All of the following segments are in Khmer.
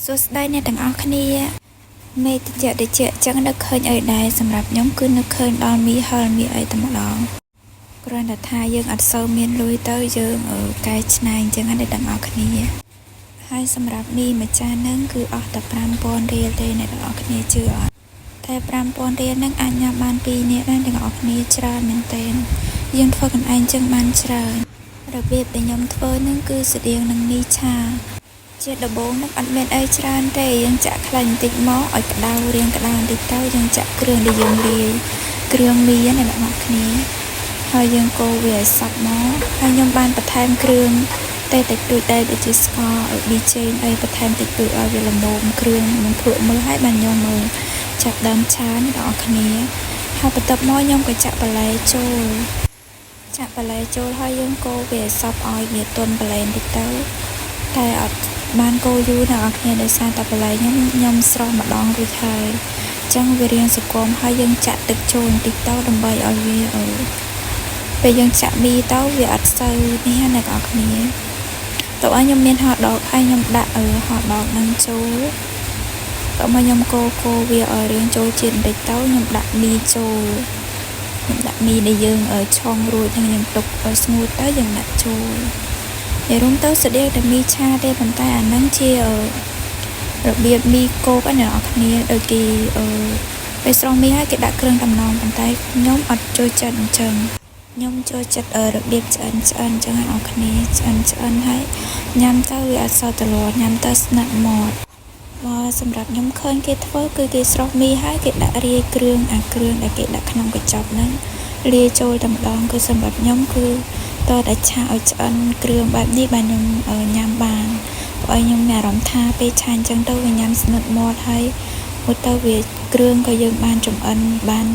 សួស្តីអ្នកទាំងអស់គ្នាមេតិចតិចចឹងនឹកឃើញអីដែរសម្រាប់ខ្ញុំគឺនឹកឃើញដល់មីហិលមីអីតែម្ដងគ្រាន់តែថាយើងអត់សូវមានលុយទៅយើងកែច្នៃអញ្ចឹងណាអ្នកទាំងអស់គ្នាហើយសម្រាប់មីមួយចានហ្នឹងគឺអស់តែ5000រៀលទេអ្នកទាំងអស់គ្នាជឿអត់តែ5000រៀលហ្នឹងអាចញ៉ាំបាន2នាក់ដែរទាំងអស់គ្នាច្រើនមែនទែនយើងធ្វើខ្លួនឯងចឹងបានច្រើនរបៀបដែលខ្ញុំធ្វើហ្នឹងគឺស្តៀងនឹងមីឆា ជាដំបូងនឹងអត់មានអីច្រើនទេយើងចាក់ខ្លាញ់បន្តិចមកឲ្យក្តៅរាងក្តៅបន្តិចទៅយើងចាក់គ្រឿងដែលយើងលាយគ្រឿងមីណាអ្នកនរគ្នាហើយយើងកូរវាឲ្យសព្វមកហើយខ្ញុំបានបន្ថែមគ្រឿងតែតិចតួចដែរដូចជាស្ករប៊ីចេងអីបន្ថែមតិចតួចឲ្យវាល្មមគ្រឿងនឹងភ្លក់មើលហើយបានខ្ញុំមើលចាប់ដើមឆាអ្នកនរគ្នាហើយបន្ទាប់មកខ្ញុំក៏ចាក់បន្លែចូលចាក់បន្លែចូលហើយយើងកូរវាឲ្យសព្វឲ្យវាទន់បន្លែបន្តិចទៅតែអត់បានកូរយូរអ្នកនរគ្នាដោយសារតែបន្លែខ្ញុំខ្ញុំស្រស់ម្ដងរួចហើយអញ្ចឹងវារាងសកមហើយយើងចាក់ទឹកចូលបន្តិចទៅដើម្បីឲ្យវាអឺពេលយើងចាក់មីទៅវាអត់សូវនេះណាអ្នកនរគ្នាតោះឲ្យខ្ញុំមានហោដកហើយខ្ញុំដាក់អឺហោដកនឹងចូលតោះមកខ្ញុំកូរកូរវាឲ្យរាងចូលជាតិបន្តិចទៅខ្ញុំដាក់មីចូលខ្ញុំដាក់មីដែលយើងឆុងរួចហ្នឹងខ្ញុំទុកឲ្យស្ងួតទៅយើងដាក់ចូលនិយាយរួមទៅស្តៀងតែមីឆាទេប៉ុន្តែអាហ្នឹងជារបៀបមីគោកណាអ្នកនរគ្នាដូចគេអឺពេលស្រង់មីហើយគេដាក់គ្រឿងតំណងប៉ុន្តែខ្ញុំអត់ចូលចិត្តអញ្ចឹងខ្ញុំចូលចិត្តរបៀបឆ្អិនឆ្អិនអញ្ចឹងអ្នកនរគ្នាឆ្អិនឆ្អិនហើយញ៉ាំទៅវាអត់សូវទលាញ៉ាំទៅស្និទ្ធមាត់មកសម្រាប់ខ្ញុំឃើញគេធ្វើគឺគេស្រុះមីហើយគេដាក់រាយគ្រឿងអាគ្រឿងដែលគេដាក់ក្នុងកញ្ចប់ហ្នឹងលាយចូលតែម្ដងគឺសម្រាប់ខ្ញុំគឺតើតែឆាឲ្យឆ្អិនគ្រឿងបែបនេះបាទខ្ញុំញ៉ាំបានព្រោះឲ្យខ្ញុំមានអារម្មណ៍ថាពេលឆាអញ្ចឹងទៅវាញ៉ាំស្និទ្ធមាត់ហើយមួយទៅវាគ្រឿងក៏យើងបានចំអិនបាន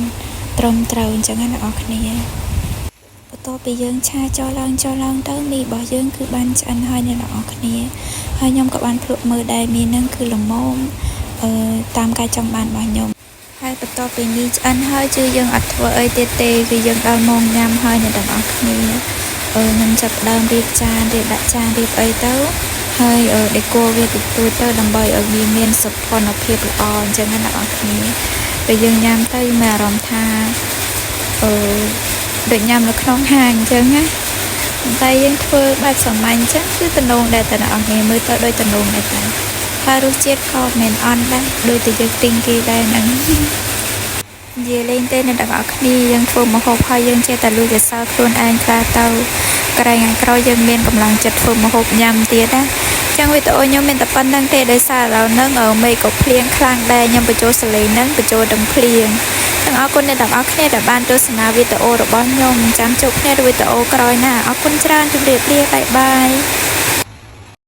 ត្រឹមត្រូវអញ្ចឹងណាអ្នកនរគ្នាបន្ទាប់ពីយើងឆាចោលឡើងចោលឡើងទៅមីរបស់យើងគឺបានឆ្អិនហើយអ្នកនរគ្នាហើយខ្ញុំក៏បានភ្លក់មើលដែរមីនឹងគឺល្មមអឺតាមការចង់បានរបស់ខ្ញុំហើយបន្ទាប់ពីមីឆ្អិនហើយគឺយើងអត់ធ្វើអីទៀតទេគឺយើងដល់ម៉ោងញ៉ាំហើយអ្នកទាំងអស់គ្នាអឺខ្ញុំចាប់ផ្ដើមរៀបចានរៀបដាក់ចានរៀបអីទៅហើយដេកវាតិចតួចទៅដើម្បីឲ្យវាមានសោភ័ណភាពល្អអញ្ចឹងណាអ្នកនរគ្នាពេលយើងញ៉ាំទៅមានអារម្មណ៍ថាអឺដូចញ៉ាំនៅក្នុងហាងអញ្ចឹងណាតែយើងធ្វើបែបសាមញ្ញអញ្ចឹងគឺតំណងដែរតែអ្នកនរគ្នាមើលទៅដូចតំណងដែរតែហើយរសជាតិក៏មិនអន់ដែរដូចតែយើងទិញគេដែរហ្នឹងនិយាយលេងទេអ្នកទាំងអស់គ្នាយើងធ្វើម្ហូបហើយយើងចេះតែលួចសរសើរខ្លួនឯងខ្លះទៅក្រែងថ្ងៃក្រោយយើងមានកម្លាំងចិត្តធ្វើម្ហូបញ៉ាំទៀតណាចឹងវីដេអូខ្ញុំមានតែប៉ុណ្្នឹងទេដោយសារឥឡូវហ្នឹងមេឃក៏ភ្លៀងខ្លាំងដែរខ្ញុំបញ្ចូលសលេងហ្នឹងបញ្ចូលទាំងភ្លៀងចឹងអរគុណអ្នកទាំងអស់គ្នាដែលបានទស្សនាវីដេអូរបស់ខ្ញុំចាំជួបគ្នានៅវីដេអូក្រោយណាអរគុណច្រើនជម្រាបលា bye bye.